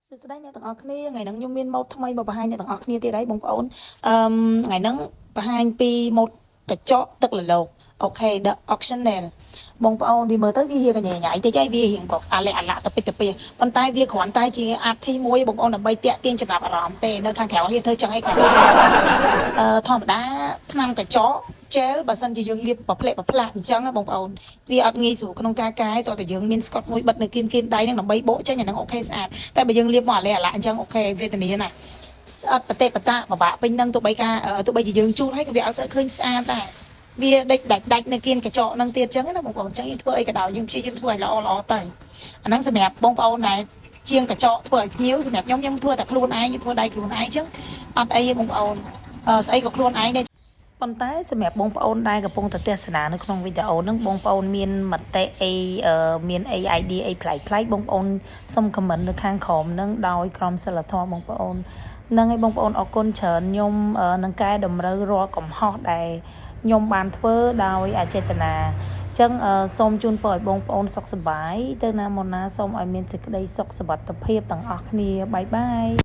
សួស្តីអ្នកទាំងអស់គ្នាថ្ងៃហ្នឹងខ្ញុំមានម៉ូតថ្មីមកបង្ហាញអ្នកទាំងអស់គ្នាទៀតហើយបងប្អូនអឺថ្ងៃហ្នឹងបង្ហាញពីម៉ូតកញ្ចក់ទឹកលលោក OK the optional បងប្អូនវាមើលទៅវារៀងញ៉ៃញ៉ៃតិចហើយវារៀងក៏អាឡែអាឡាក់ទៅពិតទៅពីប៉ុន្តែវាគ្រាន់តែជាអាធីមួយបងប្អូនដើម្បីតាក់ទាញចំណាប់អារម្មណ៍ទេនៅខាងក្រៅវាធ្វើចឹងឯងខាងអឺធម្មតាថ្នាំកញ្ចក់ជែលបើសិនជាយើងលាបប្រផ្លែកប្រផ្លាក់អញ្ចឹងណាបងប្អូនវាអត់ងាយស្រួលក្នុងការកែតោះតែយើងមានស្កុតមួយបិទនៅគៀនគៀនដៃហ្នឹងដើម្បីបកចេញអាហ្នឹង OK ស្អាតតែបើយើងលាបមកអាឡែអាឡាក់អញ្ចឹង OK វេទនាណាស្អិតប្រតិបតាពិបាកពេញហ្នឹងទោះបីការទោះបីជាយើងជូតហើយក៏វាអត់សូវឃើញស្អាតដែរវាដេចដាច់ដាច់នៅគៀនកញ្ចក់ហ្នឹងទៀតអញ្ចឹងណាបងប្អូនអញ្ចឹងយើងធ្វើអីក៏ដោយយើងព្យាយាមធ្វើឲ្យល្អល្អទៅអាហ្នឹងសម្រាប់បងប្អូនដែលជាងកញ្ចក់ធ្វើឲ្យភ្ញៀវសម្រាប់ខ្ញុំខ្ញុំធ្វើតែខ្លួនឯងខ្ញុំធ្វើដៃខ្លួនឯងអញ្ចឹងអត់អីទេបងប្អូនអឺស្អីក៏ខ្លួនឯងដែរប៉ុន្តែសម្រាប់បងប្អូនដែលកំពុងតែទស្សនានៅក្នុងវីដេអូហ្នឹងបងប្អូនមានមតិអីមានអី idea អីប្លែកប្លែកបងប្អូនសូម comment នៅខាងក្រោមហ្នឹងដោយក្រមសីលធម៌បងប្អូនហ្នឹងហើយបងប្អូនអរគុណច្រើនខ្ញុំនឹងកែតម្រូវរាល់កំហុសដែលខ្ញុំបានធ្វើដោយអចេតនាអញ្ចឹងសូមជូនពរឲ្យបងប្អូនសុខសប្បាយទៅណាមកណាសូមឲ្យមានសេចក្តីសុខសុវត្ថិភាពទាំងអស់គ្នាbye bye.